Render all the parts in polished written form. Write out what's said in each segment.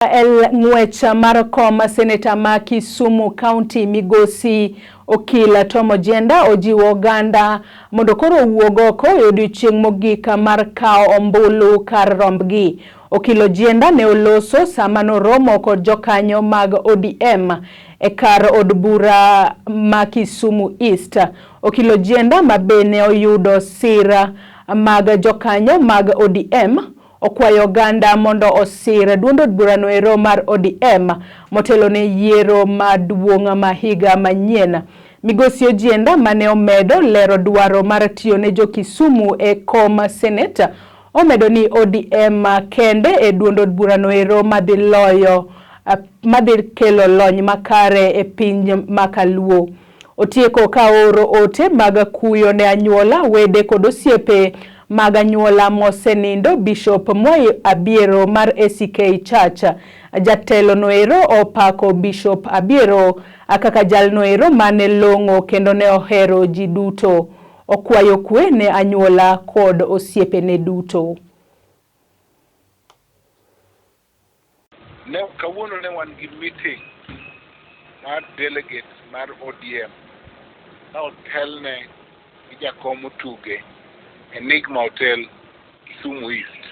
El ng'wech mar kom seneta ma Kisumu County migosi Okil Tom Ojienda ojiwo oganda mondo koro owuog oko e odiochieng' mogik mar kawo ombulu kar rombgi. Okil Ojienda ne oloso sama noromo kod jokanyo mag ODM e kar od bura ma Kisumu East. Okil Ojienda ma be ne oyudo sir mag jokanyo mag ODM okwayo oganda mondo osir duond od burano ero mar ODM motelo ne yiero maduong' ma higa manyien. Migosi Ojienda mane omedo lero dwaro mar tiyo ne jo Kisumu e kom Senate omedo ni ODM kende e duond od burano ero madhi loyo madhi kelo lony makare e piny makaluo. Otieko ka ooro ote mag kuyo ne anyuola, wede kod osiepe mag anyuola mosenindo Bishop Mwai Abiero mar ACK Church. Jatelo noero opako Bishop Abiero kaka jalnoero mane long'o kendo ne ohero ji duto. Okwayo kwe ne anyuola kod osiepene duto. Ne, kawuono ne wan gi meeting mar delegates mar ODM ka otelne gi jakom Otuge Enigma Hotel Kisumu East.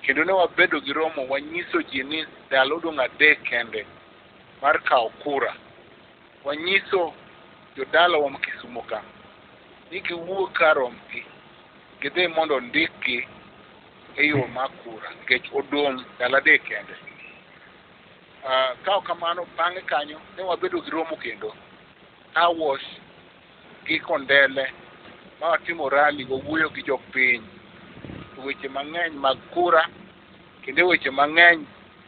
Kendo ne wabedo gi romo wanyiso ji ni ndalo odong' adek kende mar kawo kura. Wanyiso jodalawa ma Kisumo ka ni giwuog kar rombgi gidhi mondo ondikgi e yo mar kura nikech odong' ndalo adek kende. Ka ok kamano bang'e kanyo ne wabedo gi romo kendo Car Wash gi Kondele ma watimo rally wawuoyo gi jopiny e weche mang'eny mag kura kendo e weche mang'eny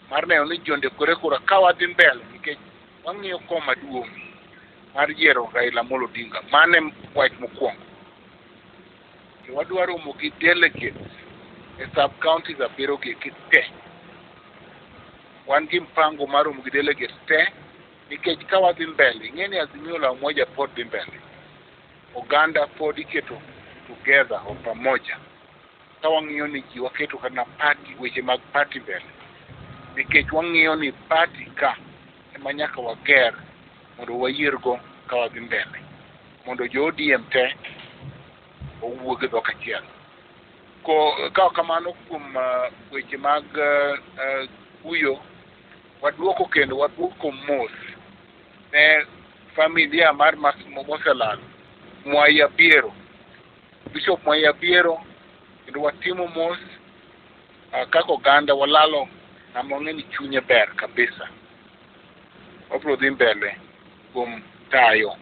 mar neno ni ji ondikore kura ka wadhi mbele nikech wang'iyo koma duong' mar yiero Raila Amolo Odinga. Mano e wach mokwongo. To wadwa romo gi delegates e sub counties abiriyo gi eki te. Wan gi mpango mar romo gi delegates te nikech ka wadhi mbele, ing'e ni Azimio la Umoja pod dhi mbele. Oganda pod iketo together or pamoja. Ka wang'iyo ni ji waketo kata party, weche mag party mbele. Nikech wang'iyo ni party ka ema nyaka wager mondo wayiergo ka wadhi mbele. Mondo jo ODM te owuog e dhok achiel. Ko, ka ok kamano kuom weche mag kuyo, waduoko kendo waduoko mos ne familia mar moselal Mwai Abiero, Bishop Mwai Abiero, kendo watimo mos kaka oganda walalo ng'ama wang'e ni chunye ber kabisa. Wabiro dhi mbele kuom tayo.